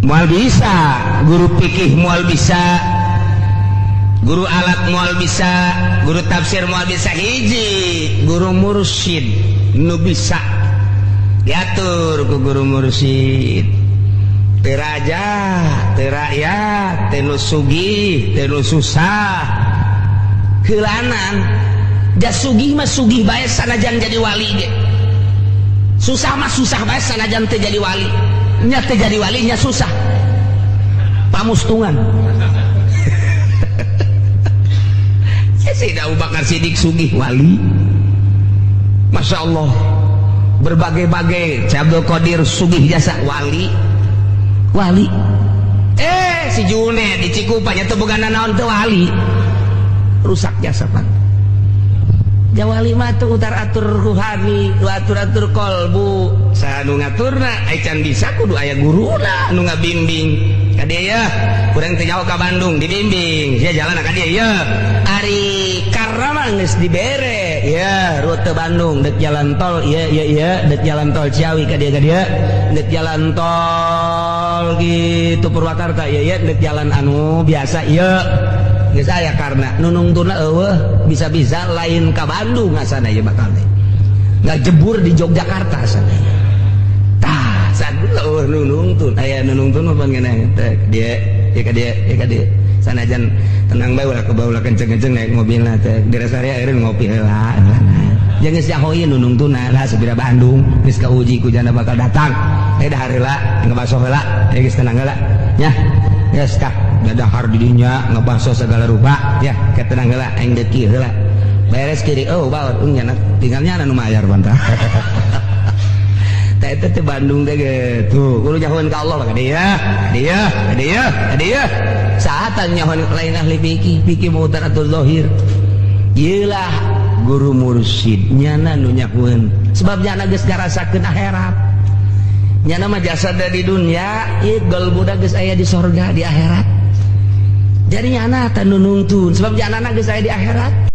Moal bisa guru fikih, moal bisa guru alat, moal bisa guru tafsir, moal bisa. Hiji guru mursyid nu bisa diatur ku guru mursyid. Teu raja, teu rakyat, teu nu sugih, teu nu susah. Heulanan ja sugih mah sugih bae sanajan jadi wali ge, susah mah susah bae sanajan teu jadi wali. Nya teu jadi wali nya susah pamustungan. Sayyidina Abu Bakar Siddiq sugih, wali, Masya Allah. Berbagai-bagai. Syekh Abdul Qadir sugih jasa, wali, wali. Si June di Cikupa nya teu boga naon, teu wali, rusak jasa pan. Jawali mah tuh utar atur ruhani, atur atur kolbu. Saha nu ngaturna? Ai can bisa, kudu aya guruna nu ngabimbing ka dieu ya. Kurang teu jauh ka Bandung, dibimbing sia jalan ka dieu ya. Ari karena mah geus dibere ya rute Bandung dek jalan tol ieu ieu ieu, dek jalan tol Ciawi ka dieu ka dieu, dek jalan tol gitu Purwakarta ieu ieu, dek jalan anu biasa ieu. Geus aya karena nunungtuna eueuh, bisa-bisa lain ka Bandung asana ieu, bakal teh ngajebur di Yogyakarta asana. Tah, saat eueuh nunungtun, aya nunungtun mah pan ngeunah teh dia ya ka dia ya ka dia. Sanajan tenang bae, ulah kebawa, ulah kenceng-kenceng naik mobilna teh. Di rest area eureun ngopi heula. Jangan geus nyahoeun nunungtuna lah sabira Bandung geus kauji ku jana bakal datang. Dahar heula, ngebaso heula, geus tenang heula nya. Geus kah dahar di dinya ngebaso segala rupa ya, ketenang heula, aing deuk kieu heula. Beres kiri, oh baur nya, tinggalnya anu mayar bantah. Tah, eta teh Bandung teh gitu. Kudu nyahoeun ka Allah ka dieu, dieu, dieu, dieu. Saatan nyahoeun lain ahli fikih, fikih mau atur zahir. Ieu lah guru mursyid nyana nu nyahoeun. Sebab nyana geus ngarasakeun akhirat. Nyana mah jasad di dunia, ieu qalbuna geus aya di sorga, di akhirat. Jadi nyana teh nu nungtun sebab nyana geus aya di akhirat.